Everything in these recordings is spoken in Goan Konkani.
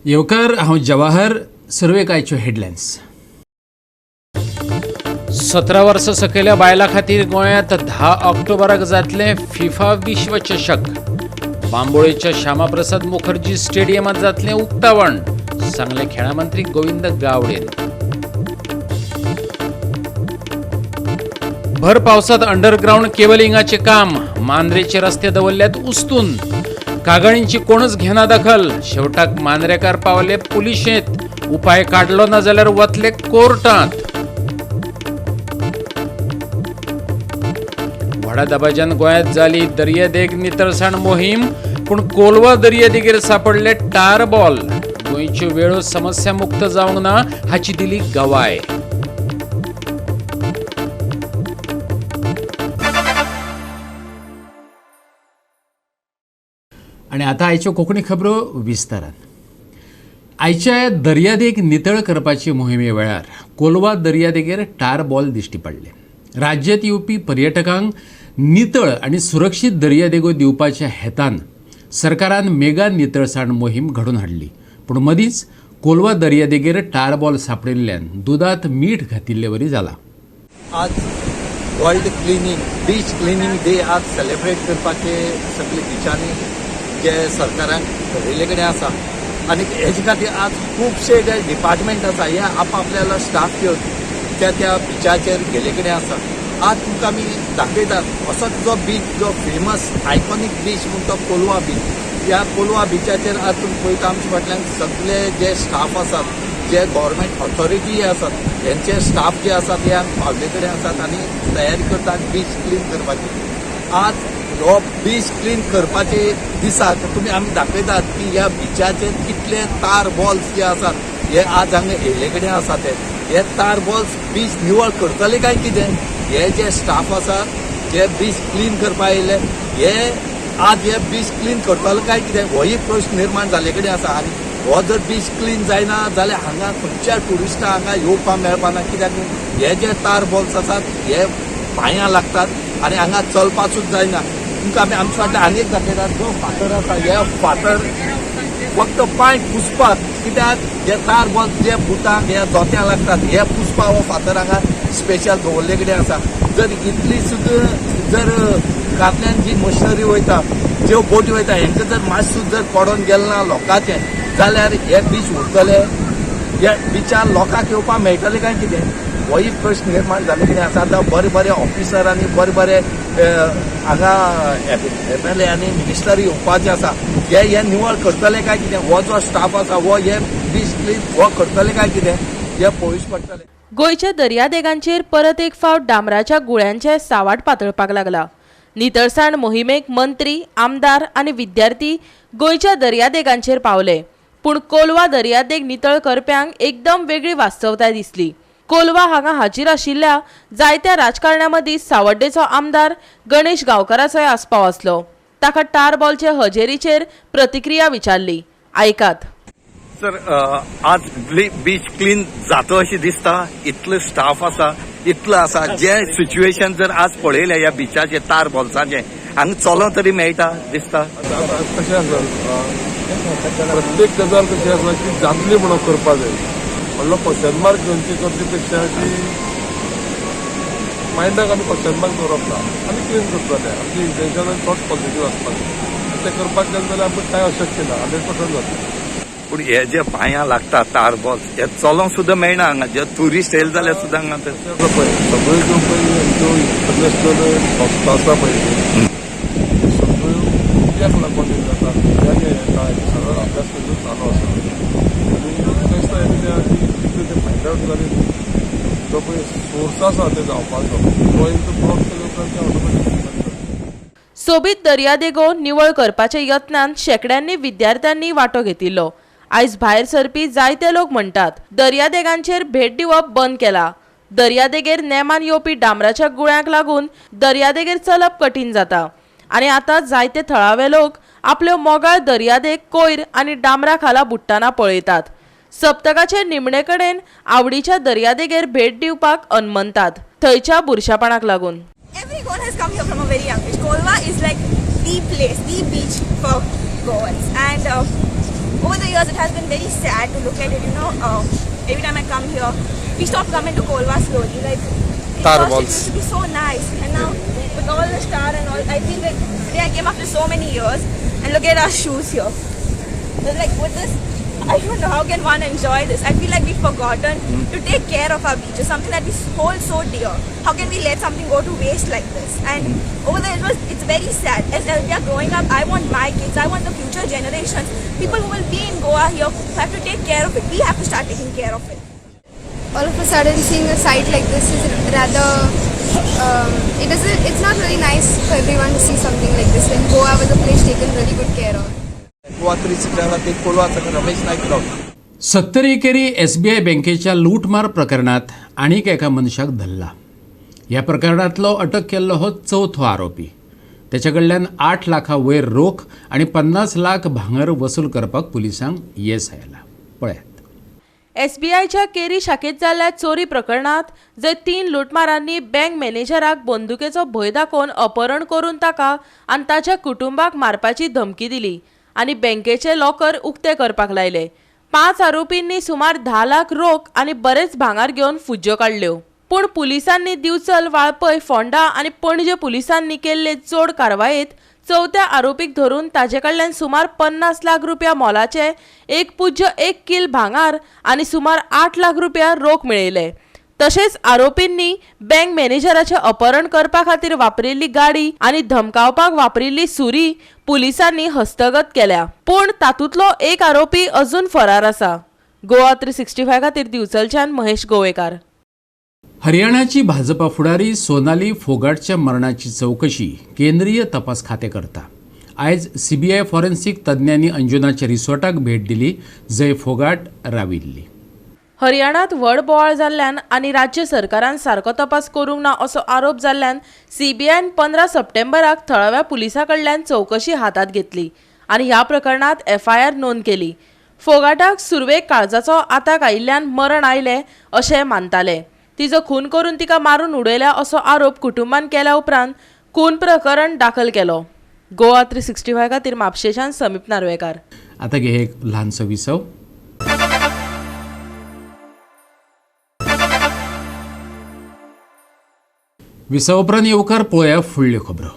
येवकार, हांव जवाहर. सुरवेक आयच्यो हेडलायन्स. 17 वर्सां सकयल्या बायलां खातीर गोंयांत 10 ऑक्टोबराक जातलें फिफा विश्वचषक. बांबोळेच्या श्यामाप्रसाद मुखर्जी स्टेडियमात जातलें उक्तावण, सांगलें खेळां मंत्री गोविंद गावडेन. भर पावसात अंडरग्राऊंड केबलिंगाचे काम, मांद्रेचे रस्ते दवरल्यात उस्तून. कागाळींची कोणच घेना दखल, शेवटाक मांद्रेकार पावले पुलिशेंत. उपाय काडलो ना जाल्यार वतले कोर्टांत. व्हडा दबाज्यान गोंयांत जाली दर्यादेग नितळसाण मोहीम, पूण कोलवा दर्यादेगेर सापडले टार बॉल. गोंयच्यो वेळो समस्या मुक्त जावंक ना हाची दिली गवाय. आनी आतां आयच्यो कोंकणी खबरो विस्तारान. आयच्या दर्यादेग नितळ करपाची मोहिमे वेळार कोलवा दर्यादेगेर टार बॉल दिश्टी पडले. राज्यांत येवपी पर्यटकांक नितळ आनी सुरक्षीत दर्यादेगो दिवपाच्या हेतान सरकारान मेगा नितळसाण मोहीम घडोवन हाडली, पूण मदींच कोलवा दर्यादेगेर टार बॉल सांपडिल्ल्यान दुदांत मीठ घातिल्ले वरी जाला. आज world cleaning beach cleaning day आज सेलिब्रेट करपाचे सगळे बिचांनी जे सरकारान ठरयल्ले कडेन आसा आनी हेजे खातीर आज खुबशे जे डिपार्टमेंट आसा हे आपआपल्यालो स्टाफ घेवन त्या त्या बिचाचेर गेले कडेन आसा. आज तुमकां आमी दाखयतात असोच जो बीच जो फेमस आयकॉनीक बीच म्हण तो कोलवा बीच. ह्या कोलवा बिचाचेर आज तुमी पळयता आमच्या फाटल्यान सगळे जे स्टाफ आसात, जे गव्हर्मेंट ऑथॉरिटी आसात, हेंचे स्टाफ जे आसात हे आमी पावले कडेन आसात आनी तयारी करतात बीच क्लीन करपाची. आज हो बीच क्लीन करपाचे दिसाक तुमी आमी दाखयतात की ह्या बिचाचेर कितले तार बॉल्स जे आसात हे आज हांगा येयल्ले कडेन आसा. ते हे तार बॉल्स बीच निवळ करतले काय कितें, हे जे स्टाफ आसात जे बीच क्लीन करपा येयले हे आज हे बीच क्लीन करतले काय कितें होय प्रश्न निर्माण जाल्ले कडेन आसा. आनी हो जर बीच क्लीन जायना जाल्यार हांगा खंयच्या ट्युरिस्टां हांगा येवपाक मेळपा ना, कित्याक हे जे तार बॉल्स आसात हे पांयां लागतात आनी हांगा चलपाक सुद्दां जायना. तुमकां आमी आमच्या फाटल्यान आनी एक दाखयतात जो फातर आसा, हे फातर फक्त पांय पुसपाक, कित्याक हे तार बॉल्स जे बुटांक हे जोत्यां लागतात हे पुसपाक हो फातर हांगा स्पेशल दवरले कडेन आसा. जर इतली सुद्दां जर उदकांतल्यान जी मशिनरी वयता, ज्यो बोटी वयता, हेंकां जर मातशें जर पडोन गेलें ना लोकांचें जाल्यार हे बीच उरतले, हे बिचार लोकांक येवपाक मेळटलें काय कितें, होय प्रश्न निर्माण जाल्ले कडेन आसा. आतां बरे बरे ऑफिसर आनी बरे बरे हांगा एम एल ए आनी मिनिस्टर येवपाचे आसा, हे हे निवळ करतले काय कितें, हो जो स्टाफ आसा हो हे बीच क्लीन हो करतले काय कितें हे पळोवचें पडटलें. गोंयच्या दर्यादेगांचेर परत एक फावट डांबराच्या गुळ्यांचे सावाट पातळपाक लागला. नितळसाण मोहिमेक मंत्री, आमदार आनी विद्यार्थी गोंयच्या दर्यादेगांचेर पावले, पूण कोलवा दर्यादेग नितळ करप्यांक एकदम वेगळी वास्तवताय दिसली. कोलवा हांगा हाजीर आशिल्ल्या जायत्या राजकारण्यां मदीं सावड्डेचो आमदार गणेश गांवकाराचोय आस्पाव आसलो. ताका टार बॉलचे हजेरीचेर प्रतिक्रिया विचारली, आयकात. सर, आज बीच क्लीन जाता अशें दिसता? इतलो स्टाफ आसा, इतलो आसा, जे सिच्युएशन जर आज पळयलें ह्या बिचाचें तार बॉल्साचें हांगा चलो तरी मेळटा दिसता? आतां कशें आसा, प्रत्येक गजाल कशी आसा की जातली म्हणून करपा जाय म्हणलो क्वेश्चन मार्क घेवची करचे पेक्षा की मायंडाक आमी क्वेश्चन मार्क दवरप ना, आमी क्लीन करतले. आमची इंटेन्शन आनी थॉट पॉझिटीव आसपाक जाय. तें करपाक गेलें जाल्यार आमकां कांय अशक्य ना, 100% जातलें. पूण हे जे पांयां लागता तार बॉल्स हे चलोंक सुद्दां मेळना हांगा, जे ट्युरिस्ट येयले जाल्यार सुद्दां हांगा कशें आसा पळय, सगळ्यो ज्यो पळय ज्यो इंटरनॅशनल संस्था आसा पळय त्यो सगळ्यो कित्याक लागून हे जाता, कित्याक हें येता, हें सगळो अभ्यास करून चालू आसा. आनी म्हाका दिसता हें कितें आहा की कितलें तें फायंड आवट जालें न्ही, जो पळय सोर्स आसा ते जावपाचो तो एकदां ब्लॉक केले उपरांत तें ऑटोमॅटिकली बंद जाता. सोबीत दर्यादेगो निवळ करपाच्या यत्नांत शेंकड्यांनी विद्यार्थ्यांनी वांटो घेतिल्लो. आयज भायर सरपी जायते लोक म्हणटात दर्यादेगांचेर भेट दिवप बंद केला. दर्यादेगेर नेमान येवपी डांबराच्या गुळ्यांक लागून दर्यादेगेर चलप कठीण जाता आनी आतां जायते थळावे लोक आपल्यो मोगाळ दर्यादेग कोयर आनी डांबरा खाला बुडटना पळयतात. सप्तकाचे निमणे कडेन आवडीच्या दर्यादेगेर भेट दिवपाक अनमनतात थंयच्या बुरशापणाक लागून. Every Goan has come here from a very young age. Colva is like the place, the beach for Goans. And Over the years, it has been very sad to look at it. You know, every time I come here, we stopped coming to Colva slowly. Like, Tar first balls. It used to be so nice, and now with all the star and all, I feel like today I came after so many years, and look at our shoes here. Like with this, I don't know how can one enjoy this. I feel like we've forgotten to take care of our beaches, something that we hold so dear. How can we let something go to waste like this? And over there, it's very sad. As we are growing up, I want my kids, I want the future generations, people who will be in Goa here, who have to take care of it. We have to start taking care of it. All of a sudden, seeing a sight like this is rather, it's not really nice for everyone to see something like this when Goa was a place taken really good care of. Goa 365 Colva Ramesh Naik रावता. 70 केरी SBI बँकेच्या लूटमार प्रकरणात आनीक एका मनशाक धरला. ह्या प्रकरणांतलो अटक केल्लो हो चवथो आरोपी. तेच्या कडल्यान 8 लाखा वयर रोख आनी 50 लाख भांगर वसूल करपाक पुलिसांक येस आयला. पळयात. एसबीआयच्या केरी शाखेत जाल्ल्या चोरी प्रकरणात जंय 3 लुटमारांनी बँक मॅनेजराक बंदुकेचो भंय दाखोवन अपहरण करून ताका आनी ताच्या कुटुंबाक मारपाची धमकी दिली आनी बँकेचे लॉकर उक्ते करपाक लायले. 5 आरोपींनी सुमार 10 लाख रोख आनी बरेच भांगर घेवन फुज्ज्यो काडल्यो. पूण पुलिसांनी दिवचल, वाळपय, फोंडा आनी पणजे पुलिसांनी केल्ले जोड कारवायेत चवथ्या आरोपीक धरून ताजे कडल्यान सुमार 50 लाख रुपया मोलाचे 1.1 किल भांगर आनी सुमार 8 लाख रुपया रोख मेळयले. तशेंच आरोपींनी बँक मॅनेजराचें अपहरण करपा खातीर वापरिल्ली गाडी आनी धमकावपाक वापरिल्ली सुरी पुलिसांनी हस्तगत केल्या. पूण तातूंतलो एक आरोपी अजून फरार आसा. गोवा 365 खातीर दिवचलच्यान महेश गोवेकार. हरियाणाची भाजपा फुडारी सोनाली फोगाटच्या मरणाची चौकशी केंद्रीय तपास खाते करता. आयज सीबीआय फॉरेन्सिक तज्ञांनी अंजुनाच्या रिसॉर्टाक भेट दिली जंय फोगाट राविल्ली. हरियाणात व्हड बोवाळ जाल्ल्यान आनी राज्य सरकारान सारको तपास करूंक ना असो आरोप जाल्ल्यान सीबीआयन 15 सप्टेंबराक थळाव्या पुलिसां कडल्यान चौकशी हातांत घेतली आनी ह्या प्रकरणांत एफआयआर नोंद केली. फोगाटाक सुरवेक काळजाचो आताक आयिल्ल्यान मरण आयलें अशें मानताले. तिचो खून करून तिका मारून उडयल्या असो आरोप कुटुंबान केल्या उपरांत खून प्रकरण दाखल केलो. गोवा 365 खातीर म्हापशेच्यान समीप नार्वेकार. आतां घे एक ल्हानसो विसव. विसव उपरांत येवकार पळोवया फुडल्यो खबरो.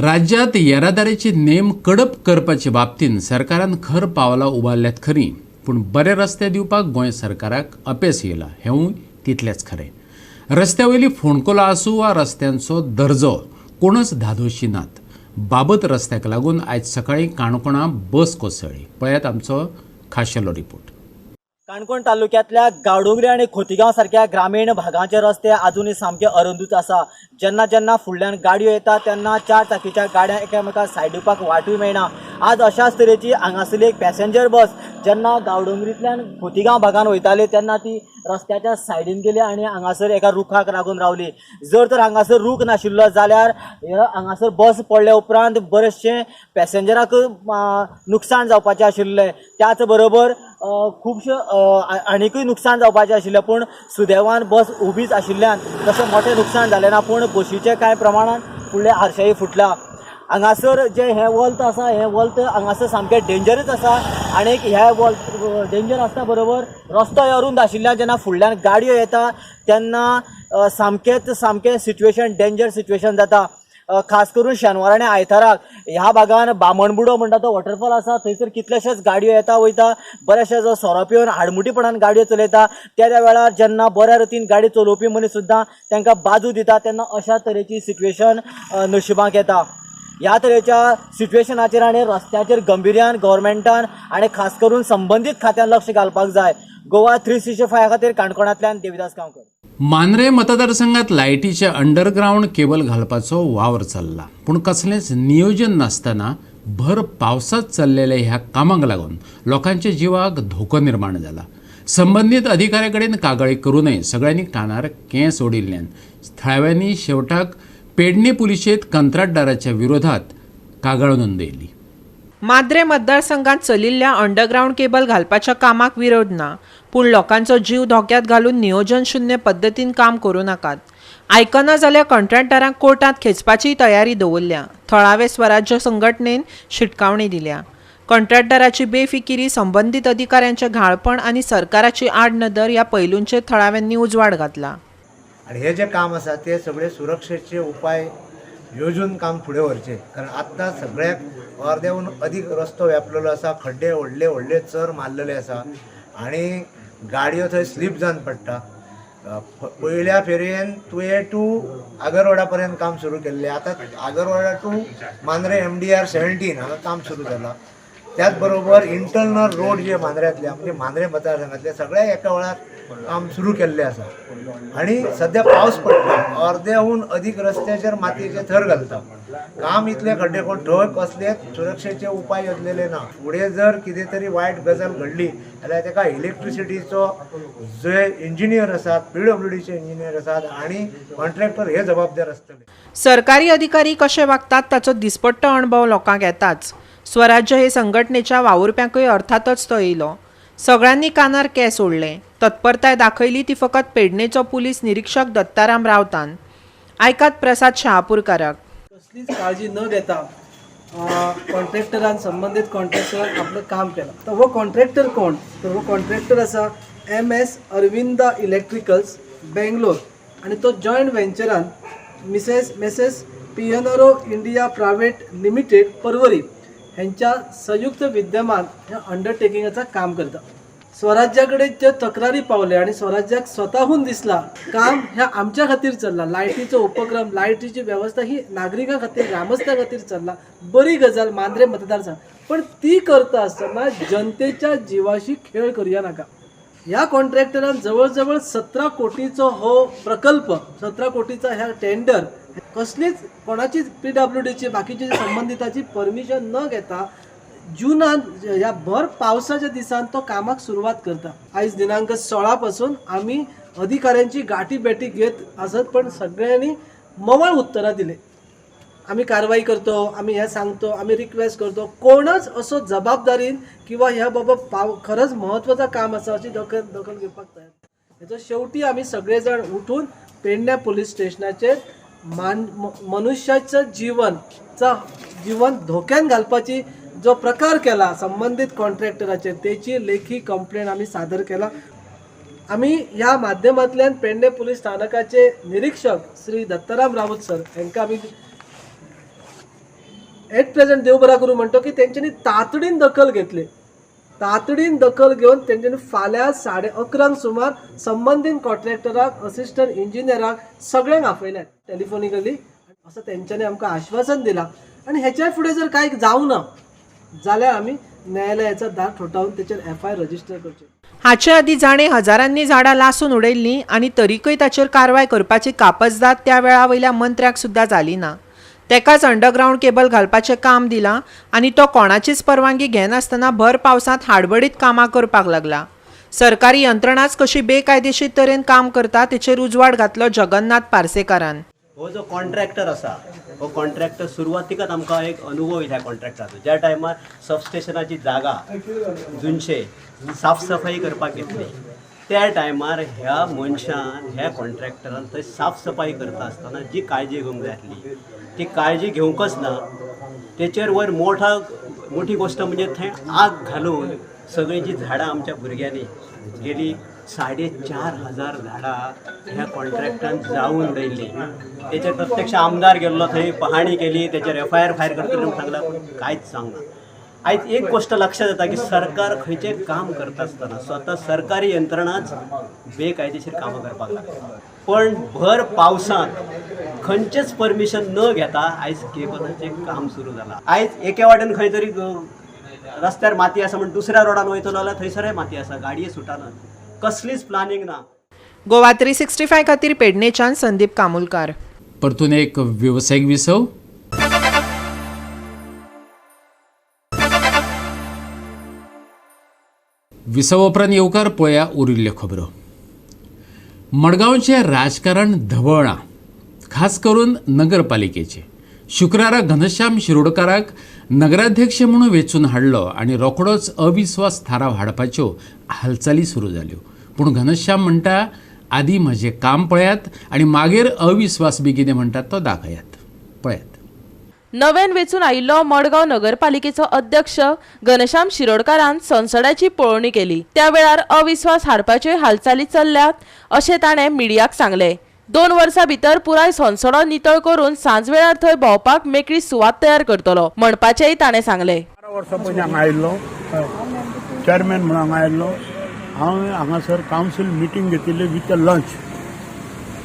राज्यांत येरादारीचे नेम कडक करपाचे बाबतींत सरकारान खर पावलां उबारल्यात खरी, पूण बरे रस्ते दिवपाक गोंय सरकाराक अपेस येयला हेंवूय तितलेंच खरें. रस्त्या वयली फोंडकुलां आसूं वा रस्त्यांचो दर्जो कोणच धादोशी नात. बाबत रस्त्याक लागून आयज सकाळीं काणकोणा बस कोसळ्ळी. पळयात आमचो खाशेलो रिपोर्ट. काणकोण तालुक्यांतल्या गावडोंगरी आनी खोतीगांव सारक्या ग्रामीण भागांचे रस्ते आजुनूय सामके अरुंदूच आसा. जेन्ना जेन्ना फुडल्यान गाडयो येता तेन्ना 4 चाकीच्या गाड्यां एकामेका सायड दिवपाक वाटूय मेळना. आज अशाच तरेची हांगासरली एक पॅसेंजर बस जेन्ना गावडोंगरींतल्यान खोतीगांव भागान वयताली तेन्ना ती रस्त्याच्या सायडीन गेली आनी हांगासर एका रुखाक लागून रावली. जर तर हांगासर रूख नाशिल्लो जाल्यार हांगासर बस पडल्या उपरांत बरेचशे पॅसेंजराक नुकसाण जावपाचें आशिल्लें. त्याच बरोबर खुबशे आनीकूय नुकसान जावपाचें आशिल्लें, पूण सुदैवान बस उबीच आशिल्ल्यान तशें मोठें नुकसान जालें ना, पूण बशीचें कांय प्रमाणान फुडले आरशेय फुटला. हांगासर जें हें वल्त आसा हें वल्त हांगासर सामकें डेंजरच आसा आनी हें वल्त डेंजर आसता बरोबर रस्तो अरुंद आशिल्ल्यान जेन्ना फुडल्यान गाडयो येता तेन्ना सामकेंच सामकें सिट्युएशन डेंजर सिट्युएशन जाता. खास करून शेनवार आनी आयताराक ह्या भागान बामणबुडो म्हणटा तो वॉटरफॉल आसा थंयसर कितलेशेच गाडयो येता वयता. बरेचशे जो सोरो पिवन आडमुटीपणान गाडयो चलयता त्या त्या वेळार जेन्ना बऱ्या रितीन गाडी चलोवपी मनीस सुद्दां तांकां बाजू दिता तेन्ना अशा तरेची सिट्युएशन नशिबाक येता. ह्या तरेच्या सिट्युएशनाचेर आनी रस्त्याचेर गंभिर्यान गव्हर्मेंटान आनी खास करून संबंदीत खात्यान लक्ष घालपाक जाय. गोवा 365 खातीर काणकोणांतल्यान देविदास गांवकर. मांद्रे मतदारसंघात लायटीचे अंडरग्रावंड केबल घालपाचो वावर चल्ला, पूण कसलेंच नियोजन नासतना भर पावसात चल्लेल्या ह्या कामाक लागून लोकांच्या जिवाक धोको निर्माण जाला. संबंदीत अधिकाऱ्या कडेन कागाळी करूनय सगळ्यांनी कानार केंस ओडिल्ल्यान थळाव्यांनी शेवटाक पेडणे पुलिशेंत कंत्राटदाराच्या विरोधात कागाळ नोंदयली. माद्रे मतदारसंघात चलिल्ल्या अंडरग्रावंड केबल घालपाच्या कामाक विरोध ना, पूण लोकांचो जीव धोक्यात घालून नियोजन शून्य पद्दतीन काम करूं नाकात. आयकना जाल्यार कंत्राटदारांक कोर्टांत खेचपाची तयारी दवरल्या. थळावे स्वराज्य संघटनेन शिटकावणी दिल्या. कंत्राटदाराची बेफिकिरी, संबंदीत अधिकाऱ्यांचे घाळपण आनी सरकाराची आडनदर ह्या पैलूंचेर थळाव्यांनी उजवाड घातला. आनी हे जे काम आसा ते सगळे सुरक्षेचे उपाय योजून काम फुडें व्हरचें, कारण आत्तां सगळ्याक अर्द्याहून अदीक रस्तो व्यापलेलो आसा, खड्डे व्हडले व्हडले चर मारलेले आसा आनी गाडयो थंय स्लीप जावन पडटा. पयल्या फेरयेन तुयें टू आगरवाडा पर्यंत काम सुरू केल्लें, आतां आगरवाडा टू मांद्रे MDR 17 हांगा काम सुरू जालां. त्याच बरोबर इंटरनल रोड जे मांद्र्यांतले म्हणजे मांद्रे मतदारसंघातले सगळ्या एका वेळार काम सुरू केल्लें आसा. आनी सद्या पावस पडटा, अर्द्याहून अदीक रस्त्याचेर मातयेचे थर घालता, काम इतले खड्डे कोण थंय कसलेच सुरक्षेचे उपाय योजलेले ना. फुडें जर कितें तरी वायट गजाल घडली जाल्यार ताका इलेक्ट्रिसिटीचो जे इंजिनियर आसात, PWDचे इंजिनियर आसात आनी कॉन्ट्रॅक्टर हे जबाबदार आसतले. सरकारी अधिकारी कशे वागतात ताचो दिसपट्टो अणभव लोकांक येताच. स्वराज्य हे संघटनेच्या वावुरप्यांकय अर्थातच तो येयलो. सगळ्यांनी कानार केंस ओडले. तत्परताय दाखयली ती फकत पेडणेचो पुलीस निरीक्षक दत्ताराम रावतान. आयकात प्रसाद शहापूरकाराक. कसलीच काळजी न घेता कॉन्ट्रॅक्टरान, संबंदीत कॉन्ट्रॅक्टरान आपलें काम केलां. तर हो कॉन्ट्रॅक्टर कोण? तर हो कॉन्ट्रॅक्टर आसा MS Aravinda electricals Bangalore आनी तो joint व्हेंचरान Messrs Pioneer India private limited Porvorim हेंच्या संयुक्त विद्यमान ह्या अंडरटेकिंगाचा काम करता. स्वराज्या कडेन जे तक्रारी पावले आनी स्वराज्याक स्वताहून दिसला काम ह्या आमच्या खातीर चल्ला, लायटीचो उपक्रम, लायटीची वेवस्था ही नागरिकां खातीर, ग्रामस्थां खातीर चल्ला, बरी गजाल मांद्रे मतदारसंघ, पण ती करता आसतना जनतेच्या जिवाशी खेळ करुया नाका. ह्या कॉन्ट्रॅक्टरान जवळ जवळ 17 कोटीचो हो प्रकल्प, 17 कोटीचा ह्या टेंडर कसलीच कोणाचीच PWDची बाकीची संबंधिताची परमिशन न घेता जुनान ह्या भर पावसाच्या दिसान तो कामाक सुरवात करता. आयज दिनांक 16 पासून आमी अधिकाऱ्यांची गाठी बेटी घेत आसत, पण सगळ्यांनी मवाळ उत्तरां दिले. आमी कारवाई करतो, आमी हें सांगतो, आमी रिक्वेस्ट करतो, कोणच असो जबाबदारीन किंवा ह्या बाबा खरंच म्हत्वाचं काम आसा अशी दखल घेवपाक तयार. हेचो शेवटी आमी सगळे जाण उठून पेडण्या पुलीस स्टेशनाचेर मनुष्याचं जीवन धोक्यान घालपाची जो प्रकार केला संबंदीत कॉन्ट्रॅक्टराचेर तेची लेखी कंप्लेन आमी सादर केला. आमी ह्या माध्यमांतल्यान पेडणे पुलीस स्थानकाचे निरीक्षक श्री दत्ताराम राऊत सर हांकां आमी एट प्रेझेंट देव बरा करूं म्हणतो की तेंच्यांनी तातडीन दखल घेतली. तातडीन दखल घेवन तेंच्यांनी फाल्यां 11:30 सुमार संबंदीत कॉन्ट्रॅक्टराक, असिस्टंट इंजिनियराक सगळ्यांक आपयल्यात टेलिफोनिकली, असं तेंच्यांनी आमकां आश्वासन दिलां. आनी हेच्या फुडें जर कांय जावना जाल्यार आमी न्यायालयाचा दार ठोठावून तेचेर FIR register करचे. हाचे आदीं जाणें हजारांनी झाडां लासून उडयल्लीं आनी तरीकय ताचेर कारवाय करपाची कापजदाद त्या वेळा वयल्या मंत्र्याक सुद्दां जाली ना. तेकाच अंडरग्रावंड केबल घालपाचें काम दिलां आनी तो कोणाचीच परवानगी घेनासतना भर पावसांत हाडबडीत कामां करपाक लागला. सरकारी यंत्रणाच कशी बेकायदेशीर तरेन काम करता तेचेर उजवाड घातलो जगन्नाथ पार्सेकारान. हो जो कॉन्ट्रॅक्टर आसा हो कॉन्ट्रॅक्टर सुरवातीकच आमकां एक अनुभव ह्या कॉन्ट्रॅक्टराचो. ज्या टायमार सबस्टेशनाची जागा जुनशे साफसफाई करपाक घेतली त्या टायमार ह्या मनशान, ह्या कॉन्ट्रॅक्टरान थंय साफसफाई करता आसतना जी काळजी घेवंक जाय आसली ती काळजी घेवंकच ना. तेचेर वयर मोठी गोश्ट म्हणजे थंय आग घालून सगळीं जी झाडां आमच्या भुरग्यांनी गेली 4,500 झाडां ह्या कॉन्ट्रॅक्टान जाळून उडयल्लीं. तेचेर प्रत्यक्ष आमदार गेल्लो, थंय पहाणी केली, तेचेर FIR file करतले म्हूण सांगला, पूण कांयच सांगना. आयज एक गोश्ट लक्षात येता की सरकार खंयचें काम करता आसतना स्वता सरकारी यंत्रणाच बेकायदेशीर कामां करपाक लागता, पण भर पावसांत खंयचेच परमिशन न घेता आयज केबलाचें काम सुरू जालां. आयज एके वाटेन खंय तरी रस्त्यार माती आसा म्हण दुसऱ्या रोडान वयतलो जाल्यार थंयसरय माती आसा, गाडये सुटना, कसलीच प्लानिंग ना. गोवा 365 खातीर पेडणेच्यान संदीप कामुलकार. परतून एक वेवसायीक विसव. विसव उपरांत येवकार पळया उरिल्ल्यो खबरो. मडगांवचें राजकारण धवळ्ळां, खास करून नगरपालिकेचें. शुक्रारा घनश्याम शिरोडकाराक नगराध्यक्ष म्हणून वेंचून हाडलो आनी रोखडोच अविस्वास थाराव हाडपाच्यो हालचाली सुरू जाल्यो. पूण घनश्याम म्हणटा आदी म्हजें काम पळयात आनी मागीर अविस्वास बी कितें म्हणटात तो दाखयात. पळयात. नव्यान वेंचून आयिल्लो मडगांव नगरपालिकेचो अध्यक्ष घनश्याम शिरोडकारान सोनसड्याची पळोवणी केली. त्या वेळार अविस्वास हाडपाच्यो हालचाली चल्ल्यात अशें ताणें मिडियाक सांगलें. 2 वर्सां भितर पुराय सोनसडो नितळ करून सांजवेळार थंय भोंवपाक मेकळी सुवात तयार करतलो म्हणपाचेंय ताणें सांगलें. 12 वर्सां पयलीं हांगा आयिल्लो, चॅरमॅन म्हणून हांगा आयिल्लो. हांवें हांगासर कावन्सील मिटींग घेतिल्ली विथ अ लंच.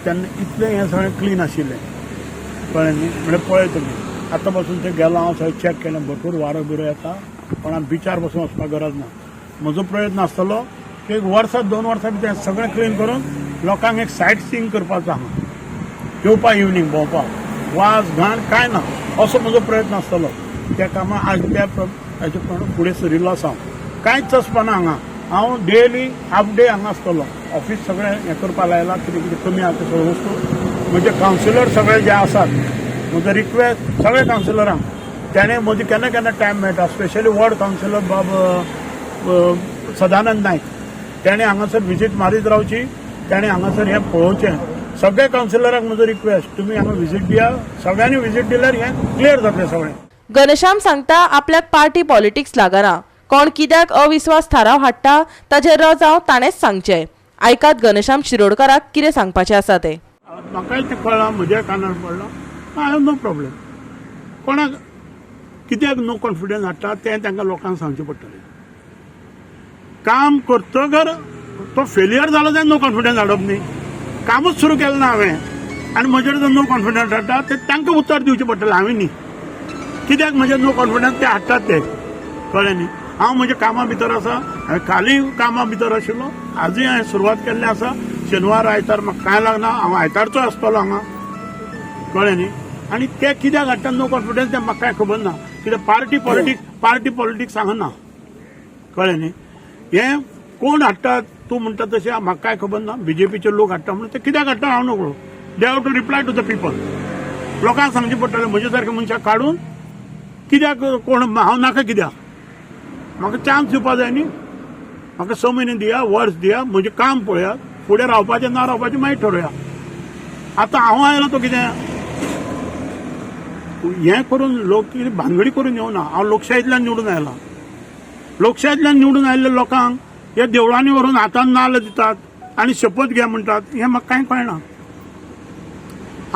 तेन्ना इतलें हें सगळें क्लीन आशिल्लें, कळ्ळें न्ही. म्हणल्यार पळय तुमी आतां पासून थंय गेलो हांव, सगळें चॅक केलें, भरपूर वारो बिरो येता, पण बिचार पासून वचपाक गरज ना. म्हजो प्रयत्न आसतलो की एक वर्सा 2 वर्सां भितर सगळें क्लीन करून लोकांक एक सायट सीइंग करपाचो, हांगा येवपा इवनींग भोंवपाक, वास घाण कांय ना, असो म्हजो प्रयत्न आसतलो. त्या कामां आज त्या हाचे प्रमाण फुडें सरिल्लो आसा हांव. कांयच आसपाना हांगा, हांव डेली हाफ डे हांगा आसतलो. ऑफीस सगळें हें करपाक लायलां, कितें कितें कमी आसा तें सगळ्यो वस्तू. म्हजे कावन्सिलर सगळे जे आसात, म्हजो रिक्वेस्ट सगळे कावन्सिलरांक, तेणें म्हजे केन्ना केन्ना टायम मेळटा, स्पेशली वॉर्ड कावन्सिलर बाब सदानंद नायक, तेणें हांगासर विजीट मारीत रावची, तेणें हांगासर हें पळोवचें. सगळे कावन्सिलरांक म्हजो रिक्वेस्ट, तुमी हांगा विजीट दिया, सगळ्यांनी विजीट दिल्यार हें क्लियर जातलें सगळें. घनश्याम सांगता आपल्याक पार्टी पॉलिटिक्स लागना, कोण कित्याक अविस्वास थाराव हाडटा ताचें रजांव ताणेंच सांगचें. आयकात घनश्याम शिरोडकाराक कितें सांगपाचें आसा तें. म्हाकाय तें कळ्ळां, म्हज्या कानार पडलां, I have no problem. कोणाक कित्याक नो कॉन्फिडन्स हाडटा तें तांकां लोकांक सांगचें पडटलें. काम करतगर तो फेलियर जालो जाल्यार नो कॉन्फिडन्स हाडप न्ही. कामूच सुरू केलें ना हांवें आनी म्हजेर जर नो कॉन्फिडन्स हाडटा तें तांकां उत्तर दिवचें पडटलें, हांवें न्ही. कित्याक म्हजेर नो कॉन्फिडन्स ते हाडटात ते, कळ्ळें न्ही. हांव म्हज्या कामां भितर आसा, हांवें कालूय कामां भितर आशिल्लो, आजूय हांवें सुरवात केल्ली आसा. शेनवार आयतार म्हाका कांय लागना, हांव आयतारचो आसतलो हांगा, कळ्ळें न्ही. आनी ते कित्याक हाडटा नो कॉन्फिडन्स तें म्हाका कांय खबर ना. कित्याक पार्टी पॉलिटिक्स, पार्टी पॉलिटिक्स हांगा ना, कळ्ळें न्ही. हें कोण हाडटा तूं म्हणटा तशें म्हाका कांय खबर ना. बीजेपीचे लोक हाडटा म्हणून ते कित्याक हाडटा हांव नकळो. They have to reply to the people. लोकांक सांगचें पडटलें म्हजे सारके मनशाक काडून कित्याक कोण हांव नाका, कित्याक म्हाका चान्स दिवपा जाय न्ही. म्हाका 6 म्हयने दिया, वर्स दिया, म्हजें काम पळयात, फुडें रावपाचें ना रावपाचें मागीर ठरोवया. आतां हांव आयलो तो कितें हें करून लोक कितें भानगडी करून येवना. हांव लोकशाहींतल्यान निवडून आयला, लोकशाहींतल्यान निवडून आयिल्ल्या लोकांक ह्या देवळांनी व्हरून हातान नाल्ल दितात आनी शपथ घे म्हणटात, हें म्हाका कांय कळना.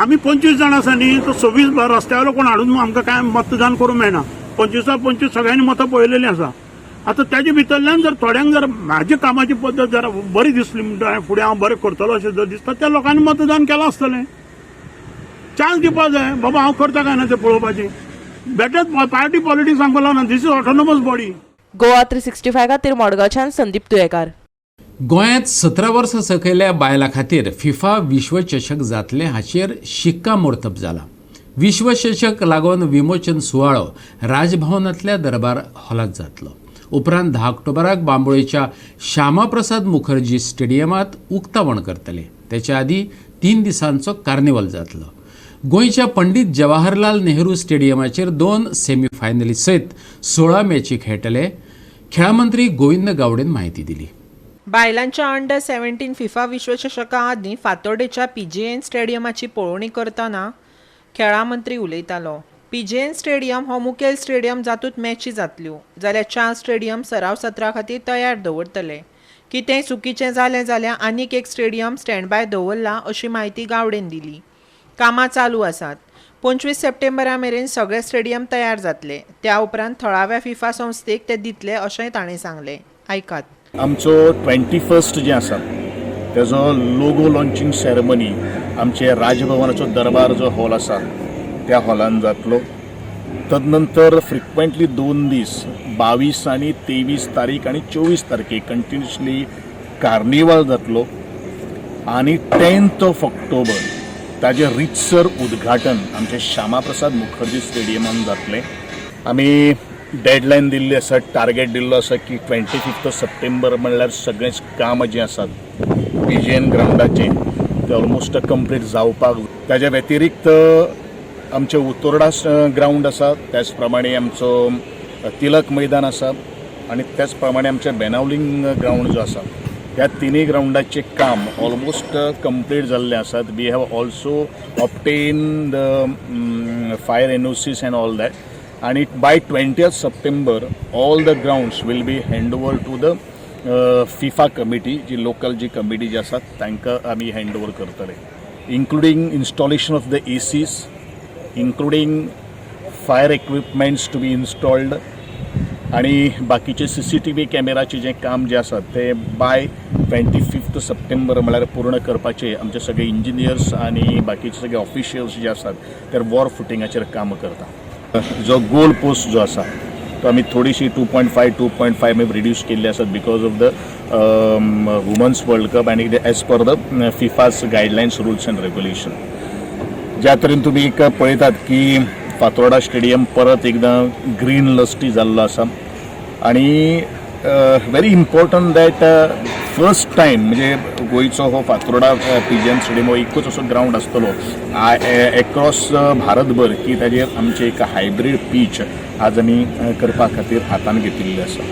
आमी 25 जाण आसा न्ही, तो 26 रस्त्या वयलो कोण हाडून आमकां कांय मतदान करूंक मेळना. 25 सगळ्यांनी मतां पळयलेलीं आसा. आतां ताजे भितरल्यान जर थोड्यांक जर म्हाज्या कामाची पद्दत जर बरी दिसली म्हणटा फुडें हांव बरें करतलो अशें जर दिसता, त्या लोकांनी मतदान केलां आसतलें. चान्स दिवपा जाय, बाबा हांव करता काय ना तें पळोवपाचें. बेटर पार्टी पॉलिटिक्स आमकां लागना, this is autonomous body. Goa 365 खातीर मडगांवच्यान संदीप तुयेकार. गोंयांत 17 वर्सां सकयल्या बायलां खातीर फिफा विश्वचषक जातलें हाचेर शिक्कामोर्तब जाला. विश्वचषक लागून विमोचन सुवाळो राजभवनांतल्या दरबार हॉलांत जातलो. उपरांत 10 ऑक्टोबराक बांबोळेच्या श्यामाप्रसाद मुखर्जी स्टेडियमांत उक्तावण करतले. तेच्या आदीं 3 दिसांचो कार्निवल जातलो. गोंयच्या पंडित जवाहरलाल नेहरू स्टेडियमाचेर 2 सेमीफायनली सयत 16 मॅची खेळटले. खेळां मंत्री गोविंद गावडेन म्हायती दिली. बायलांच्या अंडर 17 फिफा विश्वचषका आदीं फातोर्डेच्या पीजेएन स्टेडियमाची पळोवणी करतना खेळां मंत्री उलयतालो. पीजेएन स्टेडियम हो मुखेल स्टेडियम जातूंत मॅची जातल्यो, जाल्यार 4 स्टेडियम सराव सत्रा खातीर तयार दवरतले. कितेंय चुकीचें जालें जाल्यार आनीक एक स्टेडियम स्टँडबाय दवरला अशी म्हायती गावडेन दिली. कामां चालू आसात. 25 सप्टेंबरा मेरेन सगळे स्टेडियम तयार जातले. त्या उपरांत थळाव्या फिफा संस्थेक ते दितले अशेंय ताणें सांगलें. आयकात. आमचो 21st जे आसा तेजो लोगो लॉन्चिंग सेरेमनी आमचे राजभवनाचो दरबार जो हॉल आसा त्या हॉलान जातलो. तदनंतर फ्रिक्वेंटली 2 दीस 22 आनी 23 तारीख आनी 24 तारखेक कंटिन्युअसली कार्निवाल जातलो आनी 10th of October ताजें रितसर उद्घाटन आमचे श्यामाप्रसाद मुखर्जी स्टेडियमान जातलें. आमी डेडलायन दिल्ली आसा, टार्गेट दिल्लो आसा की 25 सप्टेंबर म्हणल्यार सगळेंच काम जें आसात पीजेएन ग्रावंडाचें तें ऑलमोस्ट कंप्लीट जावपाक. ताज्या व्यतिरिक्त आमचें उतोर्डा ग्रावंड आसा, त्याच प्रमाणे आमचो तिलक मैदान आसा आनी त्याच प्रमाणे आमचें बेनावलिंग ग्रावंड जो आसा ह्या तिनूय ग्रावंडाचें काम ऑलमोस्ट कंप्लीट जाल्लें आसात. We have also obtain the fire NOCs and all that आनी by 20th September all the grounds will be hand over to the FIFA committee, ji local ji committee जी आसा तांकां आमी हँड ओवर करतले, including installation of the ACs, including fire equipments to be installed आणि बाकीचे CCTV कॅमेराचे जें काम जें आसा तें बाय 25 सप्टेंबर म्हळ्यार पूर्ण करपाचें आमचे सगळे इंजिनियर्स आनी बाकीचे सगळे ऑफिशियल्स जे आसात ते वॉर फुटिंगाचेर काम करता. जो गोल पोस्ट जो आसा तो आमी थोडीशी 2.5 2.5 आमी रिड्यूस केल्ली आसात because of the Women's World Cup आनी as per the FIFA's guidelines, rules and regulation. ज्या तरेन तुमी एक पळयतात की फातोर्डा स्टेडियम परत एकदां ग्रीन लस्टी जाल्लो आसा आनी very important that first time म्हणजे गोंयचो हो फातोर्डा पिजिएन स्टेडियम हो एकूच असो ग्रावंड आसतलो एक्रॉस भारतभर की ताजेर आमचें एक हायब्रीड पीच आज आमी करपा खातीर हातान घेतिल्लें आसा.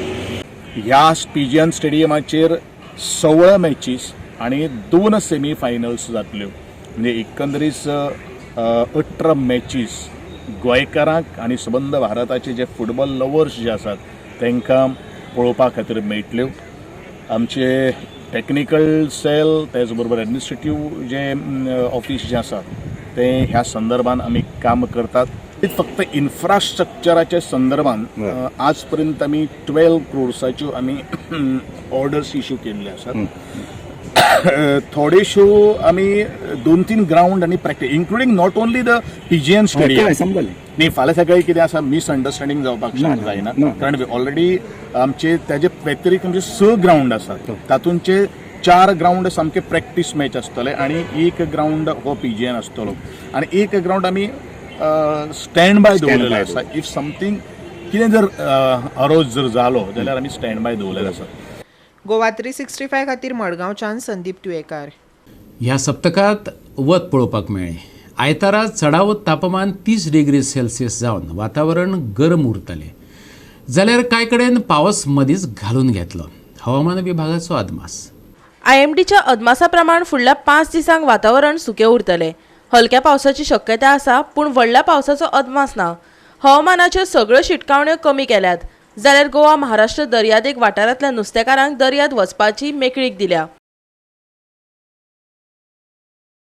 ह्या पिजिएन स्टेडियमाचेर 16 मॅचीस आनी 2 सेमी फायनल्स जातल्यो, म्हणजे एकंदरीत 18 मॅचीस गोंयकारांक आनी सबंद भारताचे जे फुटबॉल लवर्स जे आसात तांकां पळोवपा खातीर मेळटल्यो. आमचे टॅक्निकल सेल त्याच बरोबर एडमिनिस्ट्रेटीव जे ऑफिस जें आसा तें ह्या संदर्भान आमी काम करतात. फक्त इन्फ्रास्ट्रक्चराच्या संदर्भान आज पर्यंत आमी 12 क्रोर्साच्यो आमी ऑर्डर्स इश्यू केल्ले आसात. थोडेश्यो आमी 2-3 ग्रावंड आनी practice, including not only the PGN stadium. न्ही, फाल्यां सकाळी कितें आसा मिसअंडरस्टँडींग जावपाक जायना, कारण ऑलरेडी आमचे ताजे व्यतिरिक्त आमचे 6 ग्रावंड आसात, तातूंचे 4 ग्रावंड सामके प्रॅक्टीस मॅच आसतले आनी 1 ग्रावंड हो पीजीएन आसतलो आनी 1 ग्रावंड आमी स्टँड बाय दवरलेलो आसा. If something कितें जर अरोज जर जालो जाल्यार आमी स्टँड बाय दवरलेलो आसा. गोवा 365 खातीर मडगांवच्यान संदीप तुयेकार. ह्या सप्तकांत वत पळोवपाक मेळ्ळें. आयतारा चडावत तापमान 30 डिग्री सेल्सियस जावन वातावरण गरम उरतलें, जाल्यार कांय कडेन पावस मदींच घालून घेतलो. हवामान विभागाचो अदमास. आयएमडीच्या अदमासा प्रमाण फुडल्या 5 दिसांक वातावरण सुकें उरतलें. हलक्या पावसाची शक्यता आसा, पूण व्हडल्या पावसाचो अदमास ना. हवामानाच्यो सगळ्यो शिटकावण्यो कमी केल्यात, जाल्यार गोवा महाराष्ट्र दर्यादेग वाठारांतल्या नुस्तेकारांक दर्यांत वचपाची मेकळीक दिल्या.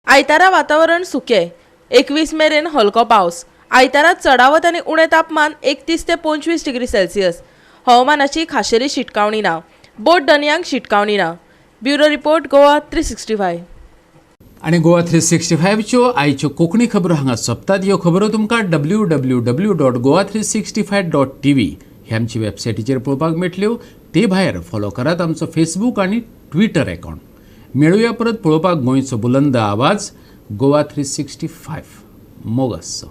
आयतारा वातावरण सुकें, 21 मेरेन हलको पावस. आयतारा चडावत आनी उणें तापमान 31 ते 25 डिग्री सेल्सियस. हवामानाची खाशेली शिटकावणी ना. बोट दर्यांक शिटकावणी ना. Bureau report, Goa 365. आनी गोवा 365च्यो आयच्यो कोंकणी खबरो हांगा सोंपतात. ह्यो खबरो तुमकां www.goa365.tv ह्या आमची वेबसायटीचेर पळोवपाक मेळटल्यो. ते भायर फॉलो करात आमचो फेसबूक आनी ट्विटर अकावंट. मेळुया परत पळोवपाक गोंयचो बुलंद आवाज गोवा 365. मोग आसचो.